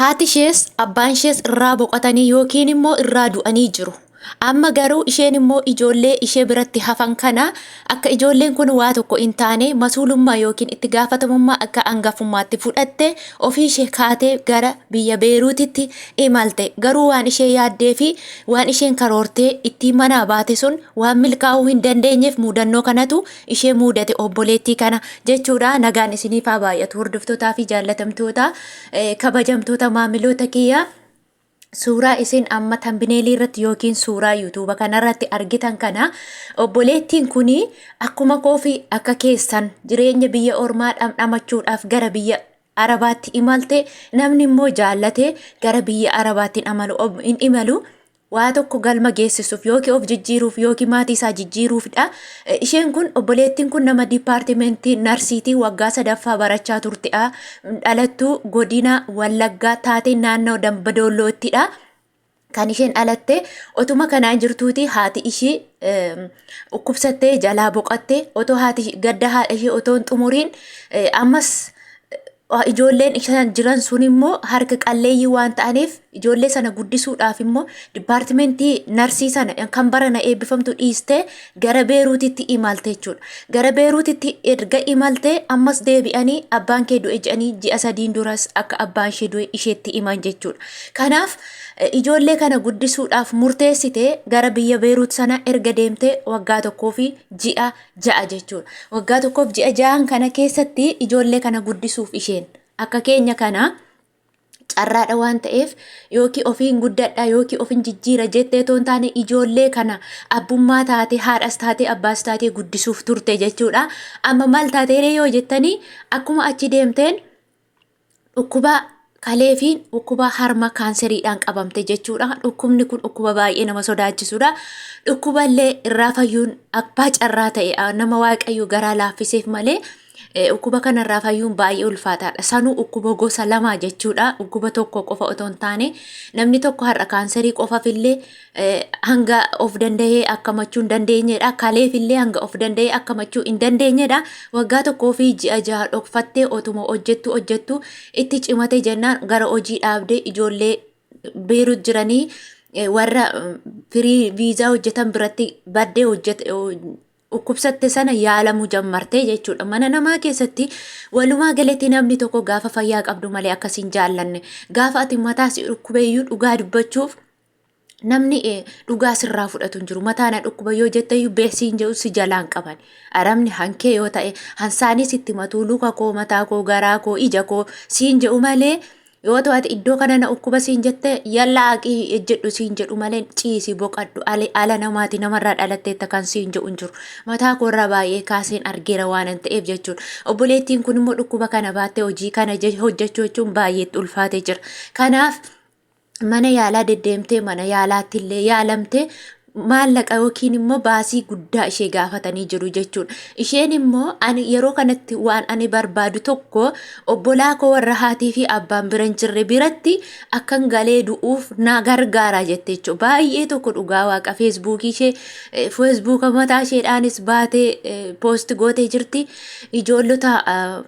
Haati ishees abbaan ishees irraa boqotanii yookiin immoo irraa du'anii jiru. Amma garuu isheen immoo ijoollee ishee biratti hafan kana akka ijoolleen kun waa tokko hin taane masuulummaa yookiin itti gaafatamummaa akka angafummaatti fudhatte ofii ishee kaatee gara biyya Beeruutitti imalte. Garuu waan ishee yaaddee fi waan isheen karoortee ittiin manaa baate sun waan milkaa'uu hin dandeenyeef muudannoo kanatu ishee muudate obboleettii kana jechuudha. Nagaan isiniif haa baay'atu hordoftootaa fi jaallatamtoota kabajamtoota maamiloota kiyya. Suuraa isin amma tambineelii irratti yookiin suuraa yuutuuba kanarratti argitan kana obboleettiin kun akkuma koo fi akka keessan jireenya biyya ormaa dhamdhamachuudhaaf gara biyya Arabaatti imalte. Namni immoo jaallate gara biyya Arabaatti hin imalu. Waa tokko galma geessisuuf yookiin of jijjiiruuf yookiin maatii isaa jijjiiruufidha. Isheen kun obboleettiin kun nama dipaartimentii narsiitii waggaa sadaffaa barachaa turtedha. Dhalattuu godina Wallaggaa taatee naannoo Dambadoolloottidha. Kan isheen dhalatte otuma kanaan jirtuuti haati ishii dhukkubsattee jalaa boqatte. Otoo haati gadda haadha ishee otoo hin xumuriin ammas ijoolleen isaan jiran sun immoo harka qalleeyyii waan ta'aniif ijoollee sana guddisuudhaaf immoo dipaartimentii narsii sana kan barana eebbifamtu dhiistee gara Beeruutitti imalte jechuudha. Gara Beeruutitti erga imalte ammas deebi'anii abbaan kee du'e jedhanii ji'a sadiin duras akka abbaan ishee du'e isheetti himan jechuudha. Kanaaf ijoollee kana guddisuudhaaf murteessite gara biyya Beeruut sana erga deemtee waggaa tokkoo fi ji'a 6 jechuudha. Waggaa tokkoof ji'a ja'an kana keessatti ijoollee kana guddisuuf isheen akka keenya kana carraadha waan ta'eef yookiin ofiin guddadha yookiin ofiin jijjiira jettee otoo hin taane ijoollee kana abbummaa taate haadhas taate abbaas taate guddisuuf turte jechuudha. Amma maal taateeree yoo jettanii akkuma achi deemteen dhukkuba kalee fi dhukkuba harma kaanseriidhaan qabamte jechuudha. Dhukkubni kun dhukkuba baay'ee nama sodaachisudha. Dhukkuba illee irraa fayyuun abbaa carraa ta'e nama Waaqayyo garaa laaffiseef malee dhukkuba kanarraa fayyuun baay'ee ulfaataadha. Sanuu dhukkuba gosa lamaa jechuudha. Dhukkuba tokko qofa otoo hin taane namni tokko har'a kaanserii qofaaf illee hanga of danda'ee akka machuu hin dandeenyedha. Kaleef illee hanga of danda'ee akka machuu hin dandeenyedha. Waggaa tokkoo fi ji'a jaha dhokfattee otuma hojjettu hojjettu itti cimate jennaan gara hojii dhaabdee ijoollee Beerut jiranii warra firii viizaa hojjetan biratti baddee hojjete dhukkubsatte sana yaalamuu jammartee jechuudha. Mana namaa keessatti walumaa galatti namni tokko gaafa fayyaa qabdu malee akkas hin jaallanne. Gaafa ati mataa si dhukkubeeyyuu dhugaa dubbachuuf namni dhugaa sirraa fudhatu hin jiru. Mataa na dhukkuba yoo jetteyyuu beesiin jedhu si jalaan qaban. Arabni hankee yoo ta'e hansaanii sitti matuu luka koo mataa koo garaa koo ija koo siin jedhu malee yoo ta'u ati iddoo kana na dhukkuba siin jette yallaa haqii ejjedhu siin jedhu malee ciisi boqadhu ala namaati namarraa dhalatteetta kan siin jedhu hin jiru. Mataa koorraa baay'ee kaaseen argeera waan ta'eef jechuudha. Obboleettiin kun immoo dhukkuba kana baattee hojii kana hojjechuu jechuun baay'ee ulfaatee jira. Kanaaf mana yaalaa deddeemtee mana yaalaatti illee yaalamtee maallaqa yookiin immoo baasii guddaa ishee gaafatanii jiru jechuudha. Isheen immoo ani yeroo kanatti waan ani barbaadu tokko obbolaa koo warra haatii fi abbaan bira hin jirre biratti akkan galee du'uuf na gargaara jette jechuudha. Baay'ee tokko dhugaa waaqa feesbuukii ishee feesbuuka mataa isheedhaanis baatee poost gootee jirti. Ijoollota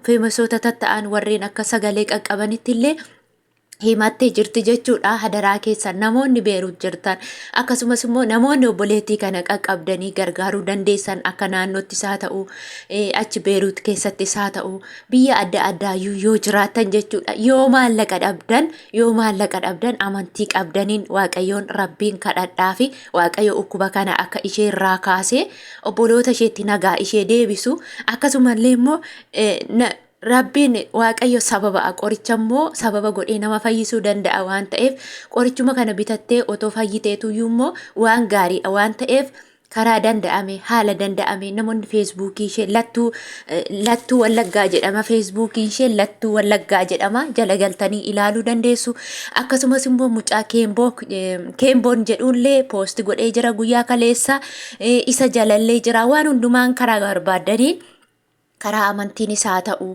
feemasoota tatta'an warreen akka sagalee qaqqabanitti illee himattee jirti jechuudha. Hadaraa keessan namoonni Beerut jirtan akkasumas immoo namoonni obboleettii kana qaqqabdanii gargaaruu dandeessan akka naannoottis haa ta'u achi Beerut keessattis haa ta'u biyya adda addaayyuu yoo jiraattan jechuudha. Yoo maallaqa dhabdan yoo maallaqa dhabdan amantii qabdaniin Waaqayyoon Rabbiin kadhadhaa fi Waaqayyo dhukkuba kana akka ishee irraa kaasee obboloota isheetti nagaa ishee deebisu akkasumallee immoo Rabbiin Waaqayyo sababa qoricha immoo sababa godhee nama fayyisuu danda'a waan ta'eef qorichuma kana bitattee otoo fayyiteetuyyuu immoo waan gaariidha waan ta'eef karaa danda'ame haala danda'ame namoonni feesbuukii ishee lattuu lattuu wallaggaa jedhama feesbuukiin ishee lattuu wallaggaa jedhama jala galtanii ilaaluu dandeessu akkasumas immoo mucaa keemboo keemboon jedhullee poosti godhee jira guyyaa kaleessa isa jalallee jira waan hundumaan karaa barbaaddanii karaa amantiinis haa ta'u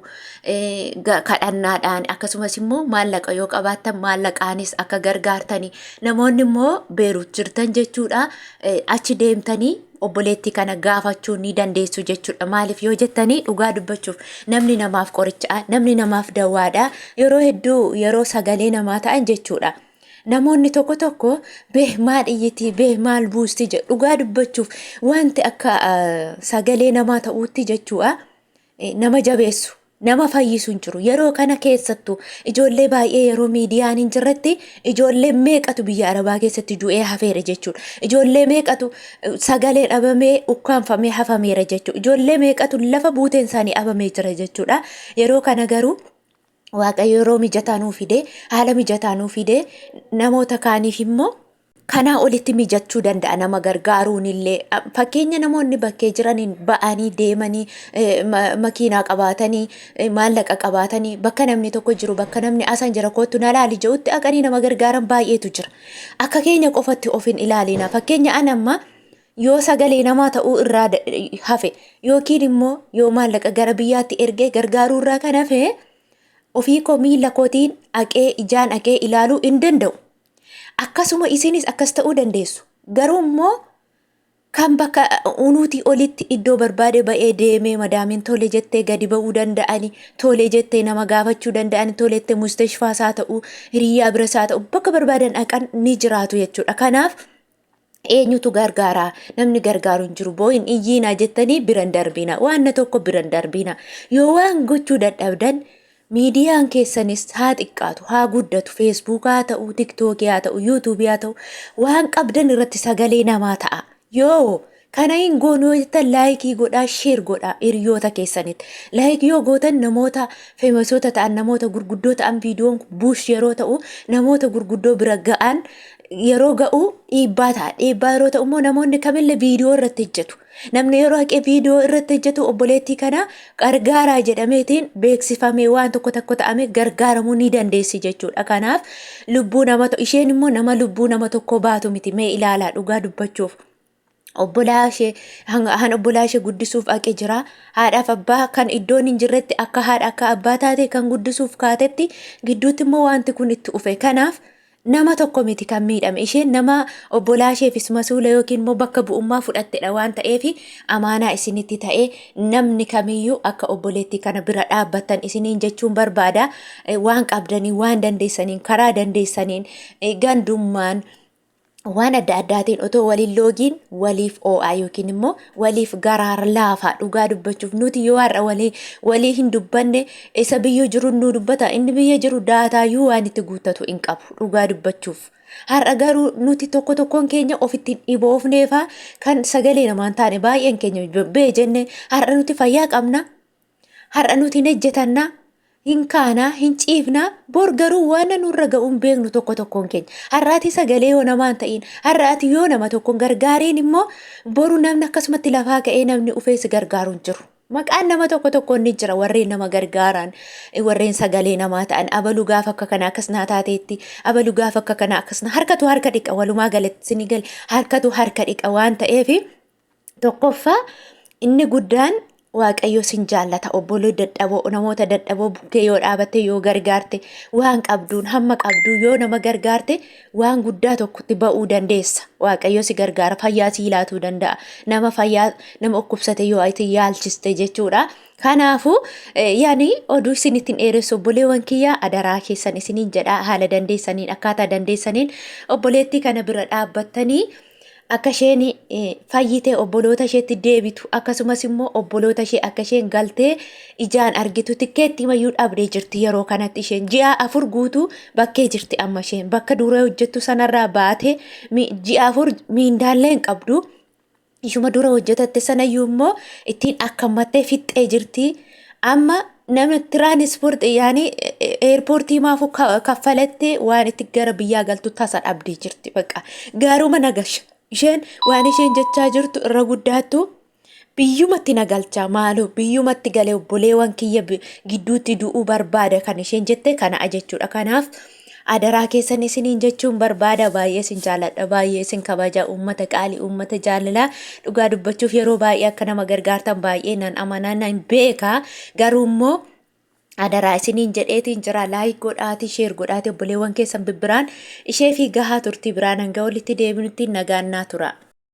kadhannaadhaan akkasumas immoo maallaqa yoo qabaattan maallaqaanis akka gargaartanii namoonni immoo Beerut jirtan jechuudha achi deemtanii obboleettii kana gaafachuu ni dandeessu jechuudha. Maaliif yoo jettanii dhugaa dubbachuuf namni namaaf qoricha, namni namaaf dawaadha. Yeroo hedduu yeroo sagalee namaa ta'an jechuudha. Namoonni tokko tokko beh maal iyyiti, beh maal buusti jedhu. Dhugaa dubbachuuf wanti akka sagalee namaa ta'uutti jechuudha. Nama jabeessu, nama fayyisu hin jiru. Yeroo kana keessattuu ijoollee baay'ee yeroo miidiyaan hin jirretti ijoollee meeqatu biyya Arabaa keessatti du'ee hafeera jechuudha. Ijoollee meeqatu sagalee dhabamee ukkaanfamee hafameera jechuudha. Ijoollee meeqatu lafa buuteen isaanii dhabamee jira jechuudha. Yeroo kana garuu Waaqayyo yeroo mijataa nuu fide, haala mijataa nuu fide, namoota kaaniif immoo kanaa olitti mijachuu danda'a nama gargaaruun illee. Fakkeenya namoonni bakkee jiraniin ba'anii deemanii makiinaa qabaatanii maallaqa qabaatanii bakka namni tokko jiru bakka namni asan jira kottu na laali jedhutti dhaqanii nama gargaaran baay'eetu jira. Akka keenya qofatti of hin ilaalina. Fakkeenya an amma yoo sagalee namaa ta'uu irraa hafe yookiin immoo yoo maallaqa gara biyyaatti ergee gargaaruu irraa kan hafe ofii koo miila kootiin dhaqee ijaan dhaqee ilaaluu hin danda'u. Akkasuma isinis akkas ta'uu dandeessu. Garuu immoo kan bakka unuutii olitti iddoo barbaade ba'ee deemee madaamiin tole jettee gadi ba'uu danda'ani, tole jettee nama gaafachuu danda'ani, tole jettee mustashfaas haa ta'u, hiriyyaa biras haa ta'u, bakka barbaadan dhaqan ni jiraatu jechuudha. Kanaaf eenyutu gargaara? Namni gargaaru hin jiru. Boo'in iyyiinaa jettanii biran darbina. Waan tokko biran darbina. Yoo waan gochuu dadhabdan miidiyaan keessanis haa xiqqaatu, haa guddatu, feesbuuk haa ta'u, tiktookii haa ta'u, yuutuubii haa ta'u, waan qabdan irratti sagalee namaa ta'a. Yoo kana hin goonu yoo jettan like godhaa, share godhaa hiriyoota keessanitti. Like yoo gootan namoota famousoota ta'an, namoota gurguddoo ta'an viidiyoon push yeroo ta'u namoota gurguddoo bira ga'an yeroo ga'u dhiibbaa ta'a. Dhiibbaa yeroo ta'u immoo namoonni kamillee viidiyoo irratti hojjetu. Namni yeroo haqee viidiyoo irratti hojjetu obboleettii kana gargaaraa jedhameetiin beeksifamee waan tokko tokko ta'ame gargaaramuu ni dandeessi jechuudha. Kanaaf lubbuu nama isheen immoo nama lubbuu nama tokkoo baatu miti mee ilaalaa dhugaa dubbachuuf. Obbolaa ishee han obbolaa ishee guddisuuf haqe jira. Haadhaaf abbaa kan iddoon hin jirretti akka haadha akka abbaa taate kan guddisuuf kaatetti gidduutti immoo wanti kun itti dhufe. Kanaaf nama tokko miti kan miidhame. Isheen nama obbolaa isheefis masuula yookiin immoo bakka bu'ummaa fudhattedha waan ta'eef amaanaa isinitti ta'ee namni kamiyyuu akka obboleettii kana bira dhaabbattan isiniin jechuun barbaada. Waan qabdaniin, waan dandeessaniin, karaa dandeessaniin, gandummaan waan adda addaatiin otoo waliin loogiin waliif oo'aa yookiin immoo waliif garaar laafaa. Dhugaa dubbachuuf nuti yoo har'a walii hin dubbanne isa biyya jiru nu dubbata inni biyya jiru daataayyuu waan itti guuttatu hin qabu dhugaa dubbachuuf. Har'a garuu nuti tokko tokkoon keenya ofitti hin dhiboofneefaa kan sagalee namaan taane baay'een keenya bee jenne har'a nuti fayyaa qabna. Har'a nuti hin ejjetannaa, hin kaanaa, hin ciifnaa, bor garuu waan nurra ga'u hin beeknu tokko tokkoon keenya. Har'a ati sagalee yoo namaan ta'in, har'a ati yoo nama tokkoon gargaariin immoo boru namni akkasumatti lafaa ka'ee namni ufee si gargaaru hin jiru. Maqaan nama tokko tokkoon ni jira warreen nama gargaaran, warreen sagalee namaa ta'an, abalu gaafa akka kana akkas naa taateetti, abalu gaafa akka kana akkas naa harkatu harka dhiqa walumaa galatti sini gale harkatu harka dhiqa waan ta'eef tokkoffaa inni guddaan Waaqayyo sin jaallata obboloo dadhaboo namoota dadhaboo bukkee yoo dhaabatte yoo gargaarte waan qabduun hamma qabduu yoo nama gargaarte waan guddaa tokkotti ba'uu dandeessa. Waaqayyo si gargaara fayyaa sii laatuu danda'a. Nama fayyaa nama dhukkubsate yoo ati yaalchiste jechuudha. Kanaafuu yaani oduu isinitti hin dheeressu obboleewwan kiyya adaraa keessan isiniin jedha haala dandeessaniin akkaataa dandeessaniin obboleettii kana bira dhaabbattanii akka isheen fayyitee obboloota isheetti deebitu akkasumas immoo obboloota ishee akka isheen galtee ijaan argitu tikkeetti mayyuu dhabdee jirti yeroo kanatti isheen ji'a 4 guutuu bakkee jirti amma isheen bakka dura hojjettu sanarraa baatee ji'a 4 miindaallee hin qabdu. Ishuma dura hojjetatte sanayyuu immoo ittiin akkammattee fixxee jirti. Amma nama tiraanispoortii yaani eerpoortii maafuu kaffalattee waan itti gara biyyaa galtu tasa dhabdee jirti bakka. Gaaruma nagasha. Isheen waan isheen jechaa jirtu irra guddaattu biyyumatti na galchaa maaloo biyyumatti galee obboleewwan kiyya gidduutti du'uu barbaada kan isheen jette kana jechuudha. Kanaaf adaraa keessan isiniin jechuun barbaada baay'ee isin jaaladha baay'ee isin kabaja uummata qaalii uummata jaalalaa dhugaa dubbachuuf yeroo baay'ee akka nama gargaartan baay'ee nan amanaa nan beeka garuu immoo adaraa isiniin jedheetiin jira like godhaati share godhaati obboleewwan keessan bibbiraan ishee fi gahaa turtii biraan hanga walitti deebinutti nagaan naa tura.